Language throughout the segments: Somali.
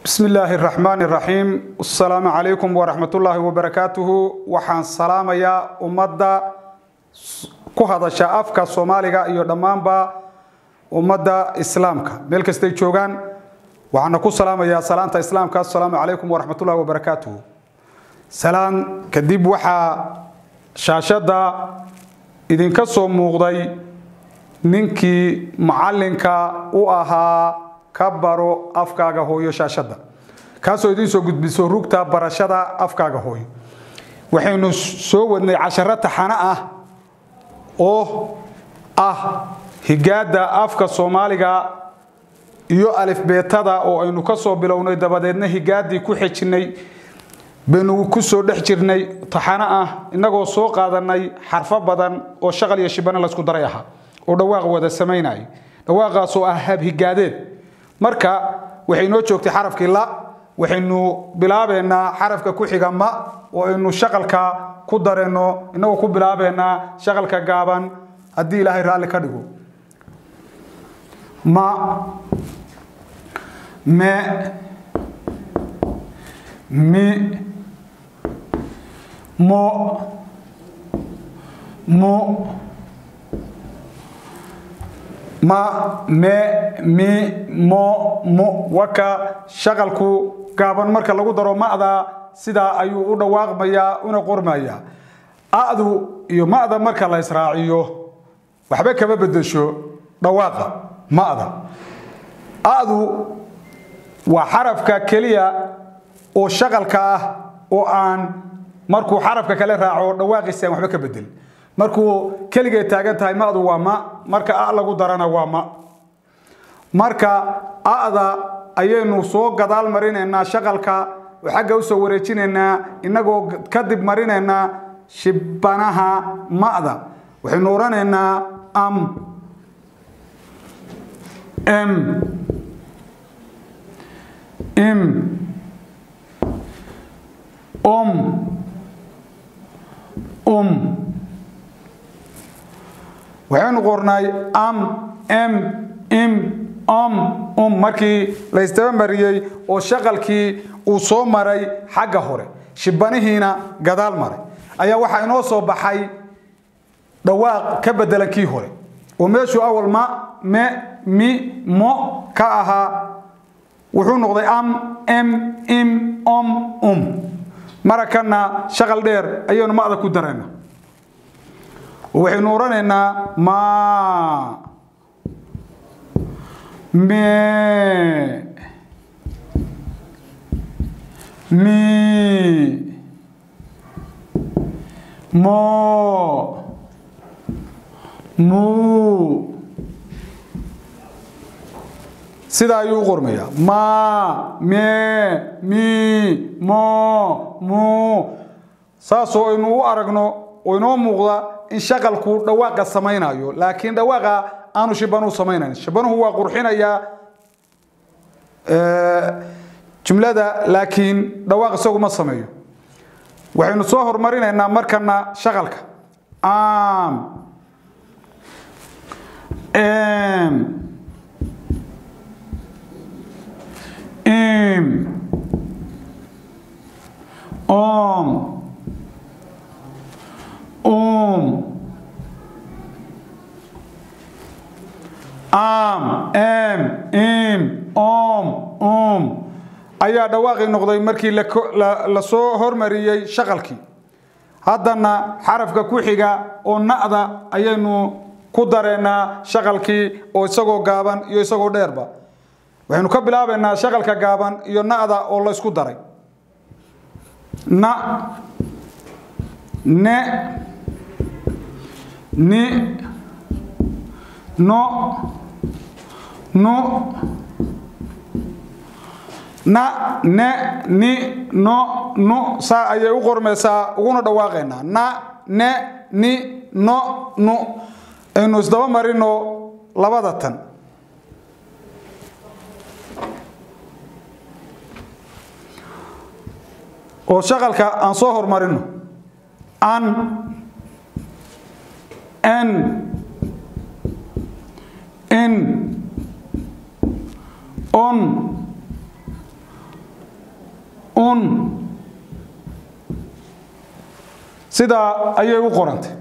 Bismi illaahi araxmaani iraxiim. Asalaamu calaykum waraxmatullaahi wabarakaatuhu. Waxaan salaamayaa ummadda ku hadasha afka Soomaaliga iyo dhammaanba ummadda Islaamka meel kastay joogaan. Waxaana ku salaamayaa salaanta Islaamka: assalaamu calaykum waraxmatullahi wabarakaatuhu. Salaan kadib, waxaa shaashadda idinka soo muuqday ninkii macallinka u ahaa Ka Baro Afkaaga Hooyo shaashadda, kaasoo idiin soo gudbiso rugta barashada afkaaga hooyo. Waxaynu soo wadnay casharo taxano ah oo ah higaadda afka Soomaaliga iyo alifbeetada, oo aynu ka soo bilownay, dabadeedna higaaddii ku xejinnay baynu ku soo dhex jirnay taxano ah, innagoo soo qaadanay xarfo badan oo shaqal iyo shibano laysku daray ahaa oo dhawaaq wada samaynayay, dhawaaqaasoo ah hab higaadeed. Marka waxay noo joogtay xarafkii la. Waxaynu bilaabeynaa xarafka ku xiga ma, oo aynu shaqalka ku dareenno, innagoo ku bilaabeynaa shaqalka gaaban, haddii Ilaahay raalli ka dhigo. Ma, me, mi, mo, mu. Ma, me, mi, mo, mu. Waka shaqalku gaaban marka lagu daro ma'da, sidaa ayuu u dhawaaqmayaa una qormayaa. A'du iyo ma'da marka la israaciyo waxba kama bedesho dhawaaqa ma'da. A'du waa xarafka keliya oo shaqalka ah oo aan markuu xarafka kale raaco dhawaaqiisa aan waxba ka bedelin. Markuu keligay taagan tahay ma'du waa ma, marka a lagu darana waa ma. Marka a'da ayaynu soo gadaal marinaynaa shaqalka oo xagga u soo wareejinaynaa, innagoo kadib marinaynaa shibanaha ma'da. Waxaynu odhanaynaa am, m, im, om, um. Waxaynu qornay am, m, im, om, um. Markii la isdaba mariyey oo shaqalkii uu soo maray xagga hore, shibanihiina gadaal maray, ayaa waxaa inoo soo baxay dhawaaq ka bedelan kii hore, oo meeshuu awal ma, me, mi, mo ka ahaa wuxuu noqday am, m, im, om, um. Marakanna shaqal dheer ayaynu ma'da ku darayna. Waxaynu odhanaynaa ma, me, mi, mo, mu. Sidaa ayuu u qormayaa: ma, me, mi, mo, mu. Saasoo aynu u aragno oo inoo muuqda in shaqalku dhawaaqa samaynayo, laakiin dhawaaqa aanu shibanuhu samaynayn. Shibanuhu waa qurxinayaa jumlada, laakiin dhawaaq isagu ma sameeyo. Waxaynu soo horumarinaynaa markana shaqalka: am, em, im, om, um. Am, em, im, om, um ayaa dhawaaqii noqday markii la soo hormariyey shaqalkii. Haddana xarafka ku xiga oo na'da ayaynu ku dareynaa shaqalkii, oo isagoo gaaban iyo isagoo dheerba. Waxaynu ka bilaabaynaa shaqalka gaaban iyo na'da oo la isku daray: na, ne, ni, no, nu. Na, ne, ni, no, nu. Saa ayay u qormaysaa uguna dhawaaqaynaa: na, ne, ni, no, nu. Aynu isdaba marino labada tan. Oo shaqalka aan soo hormarino: an, n, in, on, Un. Sidaa ayay u qorantay.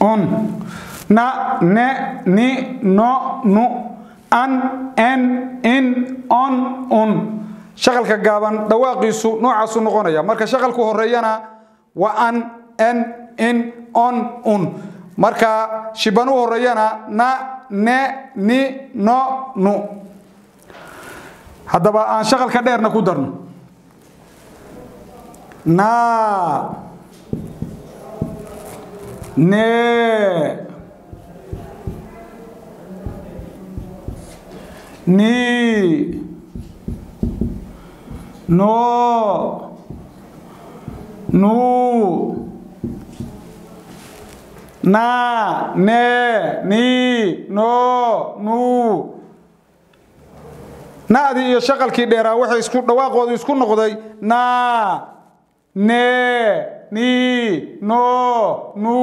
Un, na, ne, ni, no, nu, an, en, in, on, un. Shaqalka gaaban dhawaaqiisu noocaasuu noqonaya. Marka shaqalku horeeyana waa an, en, in, on, un. Marka shibanu horeeyana na, ne, ni, no, nu. Haddaba aan shaqalka dheerna ku darno. Na, ne, ni, no, nu. Na, ne, ni, no, nu. Na'dii iyo shaqalkii dheeraa waxay isku dhawaaqoodu isku noqday na, ne, ni, no, nu.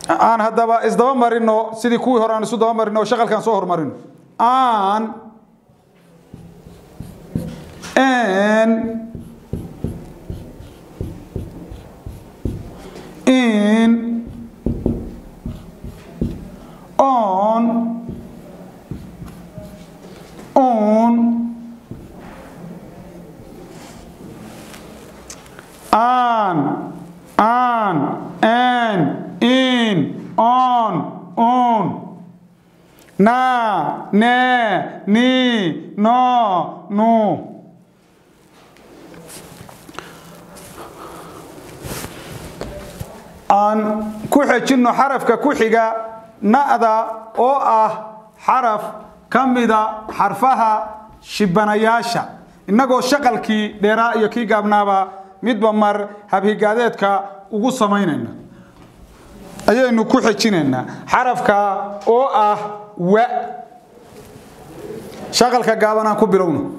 Aan haddaba isdaba marino sidii kuwii hore aan isu daba marino oo shaqalkaan soo hormarino. Aan, en, in, on, un. Aan, aan, en, in, on, un. Na, ne, ni, no, nu. Aan ku xejinno xarafka ku xiga na'da oo ah xaraf ka mida xarfaha shibanayaasha, innagoo shaqalkii dheeraa iyo kii gaabnaaba midba mar habhigaadeedka ugu samaynayna ayaynu ku xejinaynaa xarafka oo ah wa. Shaqalka gaaban aan ku bilowno.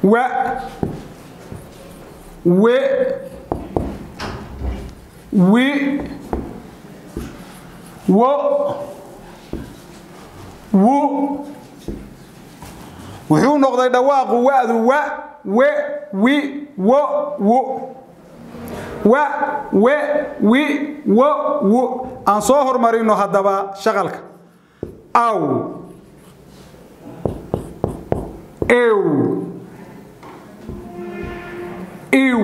Wa, we, wi, wo, wu. Wuxuu noqday dhawaaqu wa'du wa, we, wi, wo, wu. Wa, we, wi, wo, wu. Aan soo hormarino haddaba shaqalka. Aw, ew, iw,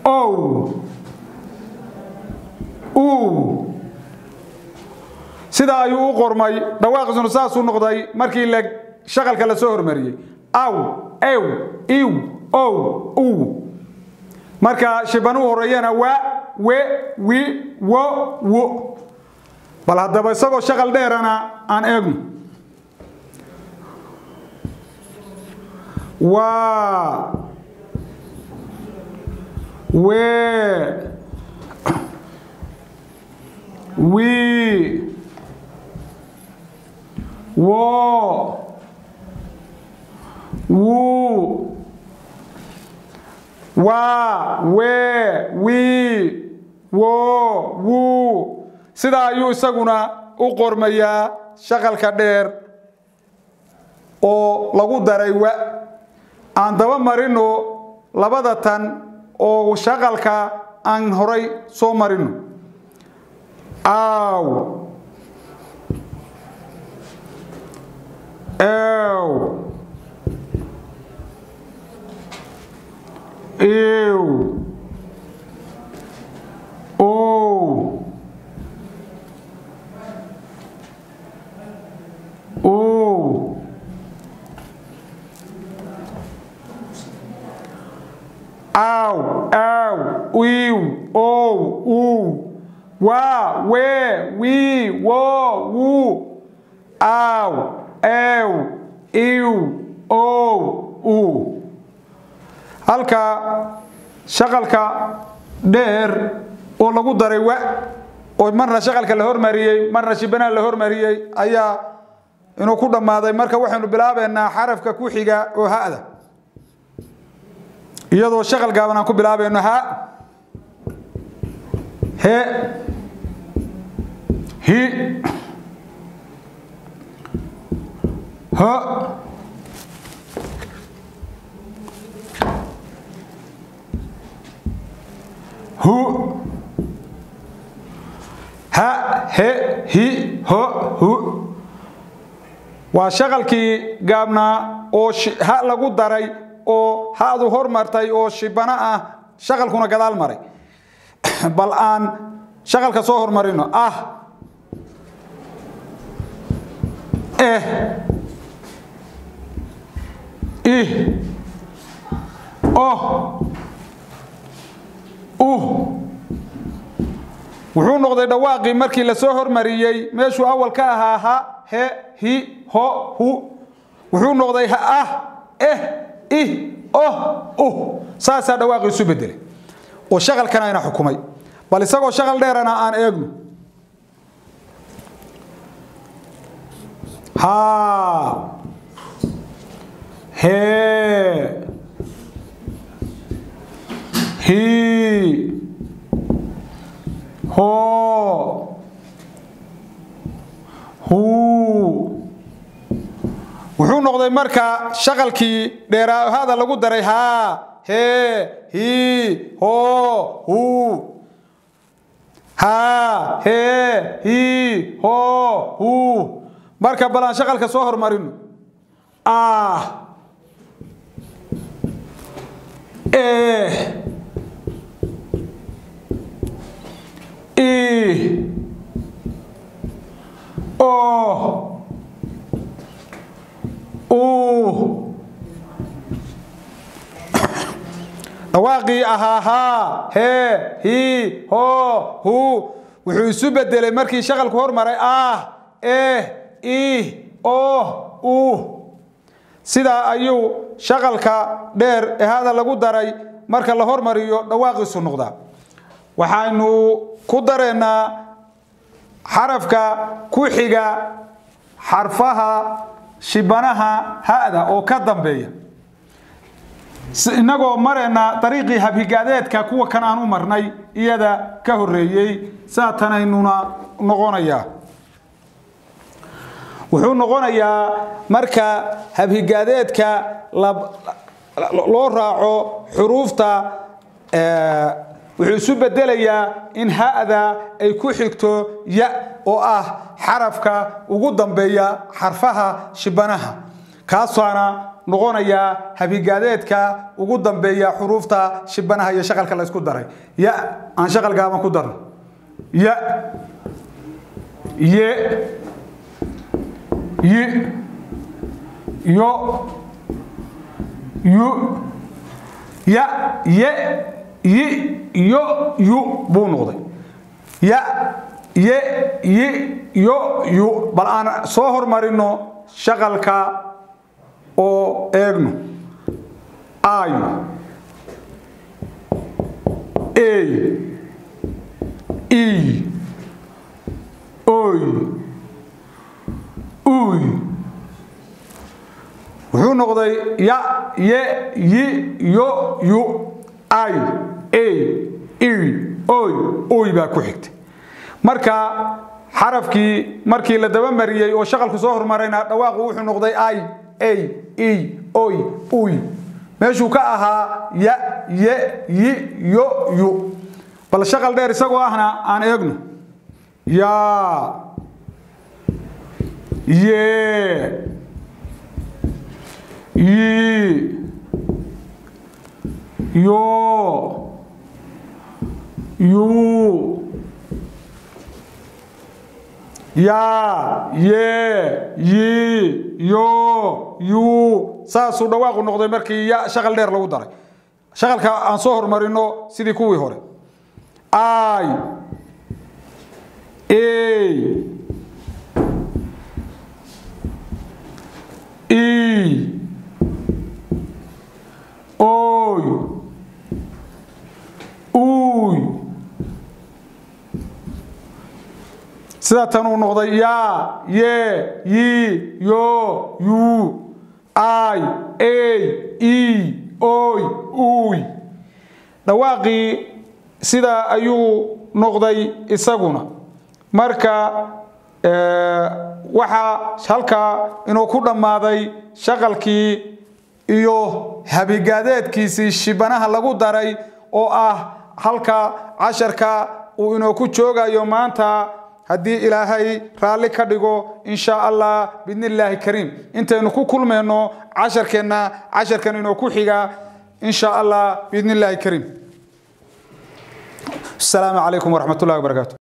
ow, uu. Sidaa ayuu u qormay, dhawaaqiisuna saasuu noqday markii la shaqalka la soo hormariyey. Aw, ew, iw, ow, uu. Marka shibanuu horeeyana wa, we, wi, wo, wu. Bal haddaba isagoo shaqal dheerana aan eegno. Waa, we, wi, wo, wu. Waa, we, wi, wo, wu. Sidaa ayuu isaguna u qormayaa shaqalka dheer oo lagu daray wa. Aan daba marino labada tan oo shaqalka aan horay soo marino. Aw, ew, iw, ow, uu. Aw, aw, iw, ow, uu. Waa, we, wi, wo, wu. Aw, ew, iw, ow, uu. Halka shaqalka dheer oo lagu daray wa oo marna shaqalka la hormariyey marna shibanaha la hormariyey ayaa inuu ku dhammaaday. Marka waxaynu bilaabaynaa xarafka ku xiga oo ha'da, iyadoo shaqal gaaban aan ku bilaabayno: ha, he, hi, ho, hu. Ha, he, hi, ho, hu waa shaqalkii gaabnaa oo ha lagu daray oo ha'du hormartay oo shibano ah, shaqalkuna gadaal maray. Bal aan shaqalka soo hormarino: ah, eh, ih, oh, uh. Wuxuu noqday dhawaaqii markii la soo hormariyey meeshuu awal ka ahaa ha, he, hi, ho, hu, wuxuu noqday ah, eh, ih, oh, uh. Saasaa dhawaaqii isu bedelay oo shaqalkana ina xukumay. Bal isagoo shaqal dheerana aan eegno: ha, hee, hi, ho, huu. Wuxuu noqday marka shaqalkii dheeraa hada lagu daray: haa, hee, hi, ho, huu. Haa, hee, hi, ho, huu. Marka bal aan shaqalka soo hormarino: ah, eh, ih, oh, uu. Dhawaaqii ahaa haa, hee, hi, ho, huu wuxuu isu bedelay markii shaqalku hormaray: ah, eh, ih, oh, uu. Sidaa ayuu shaqalka dheer ee hada lagu daray marka la hormariyo dhawaaqiisu noqdaa. Waxaynu ku dareynaa xarafka ku xiga xarfaha shibanaha ha'da oo ka dambeeya, inagoo marayna dariiqii habhigaadeedka kuwa kan aan u marnay iyada ka horreeyey. Saatanaynuna noqonayaa, wuxuu noqonayaa marka habhigaadeedka loo raaco xuruufta, wuxuu isu bedelayaa in ha'da ay ku xigto ya oo ah xarafka ugu dambeeya xarfaha shibanaha, kaasaana noqonayaa habhigaadeedka ugu dambeeya xuruufta shibanaha iyo shaqalka la isku daray. Ya aan shaqal gaaban ku darno: ya, ye, yi, yo, yu. Ya, ye, yi, yo, yu buu noqday: ya, ye, yi, yo, yu. Bal aan soo hormarino shaqalka oo eegno: ay, ey, i, oy, uy. Wuxuu noqday ya, ye, yi, yo, yu. Ay, ey, i, oy, uy baa ku xigtay. Marka xarafkii markii la daba mariyey oo shaqalku soo hormarayna dhawaaqu wuxuu noqday ay, ey, i, oy, uy, meeshuu ka ahaa ya, ye, yi, yo, yu. Bal shaqal dheer isagoo ahna aan eegno: yaa, ye, yi, yo, yu. Ya, ye, yi, yo, yu saasuu dhawaaqu noqday markii ya shaqal dheer lagu daray. Shaqalka aan soo hormarino sidii kuwii hore: ay, ey, i, oy, uy. Sida tan uu noqday: yaa, yee, yii, yoo, yuu, ay, ey, ii, oy, uuy. Dhawaaqii sidaa ayuu noqday isaguna. Marka waxaa halkaa inuu ku dhammaaday shaqalkii iyo habigaadeedkiisii shibanaha lagu daray, oo ah halka casharka uu inoo ku joogayo maanta, haddii Ilaahay raalli ka dhigo, insha Allah biidni Illaahi kariim. Intaynu ku kulmayno casharkeenna casharkan inoo ku xiga, insha Allah biidni Illaahi kariim, asalaamu calaykum waraxmat ullahi wabarakaatu.